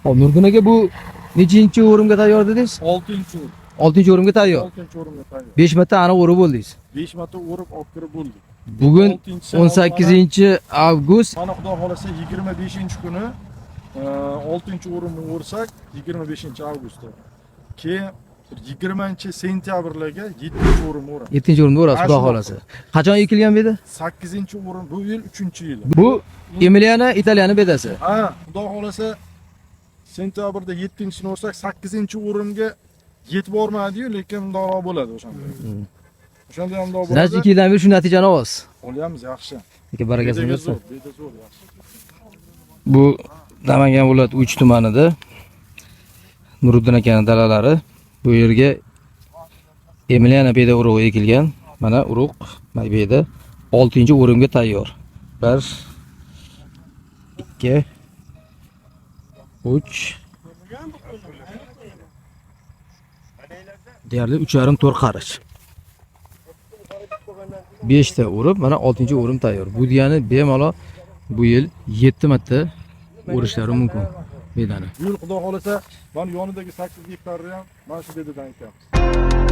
Hop, Nurgul aka, bu nechinchi o'rimga tayyor dedingiz? 6-o'rim. 6-o'rimga tayyor. 6-o'rimga tayyor. 5 marta aniq o'rib bo'ldingiz. 5 marta o'rib olib kirib bo'ldik. Bugun Oltinchisi 18-avgust. Mana xudo xolasa 25-kuni 6-o'rimni o'rsak, 25-avgustda. Keyin 20-sentyabrlarga 7-o'rimni o'ramiz. 7-o'rimda o'rasiz, xudo Ana shu xolasa. Qachon ekilgan bu yerda? 8-o'rim bu yil 3-yili. Bu Emiliana Italiyani bedasi. Ha, xudo xolasa sentyabrda 7-sini o'rsak, 8-o'rimga yetib bormadi-yu, lekin mundoqroq bo'ladi o'shanda. O'shanda ham mundoq Значит, bo'ladi. 2 yildan beri shu natijani olasiz. Olyamiz, yaxshi. Lekin barakasini Bedaga bersin. zo'r, beda zo'r, yaxshi. Bu Namangan viloyati Uch tumanida Nuriddin akaning dalalari. Bu yerga Emiliana beda urug'i ekilgan. Mana urug', mana bu yerda 6-o'rimga tayyor. 1 2 3, deyarli 3,5-4 qarich. 5 ta o'rib, mana 6-o'rim tayyor. Bu degani bemalol bu yil 7 marta o'rishlari mumkin bedani. Bu yil xudo xolasa mana yonidagi 8 gektarni ham mana shu bedadan ekamiz.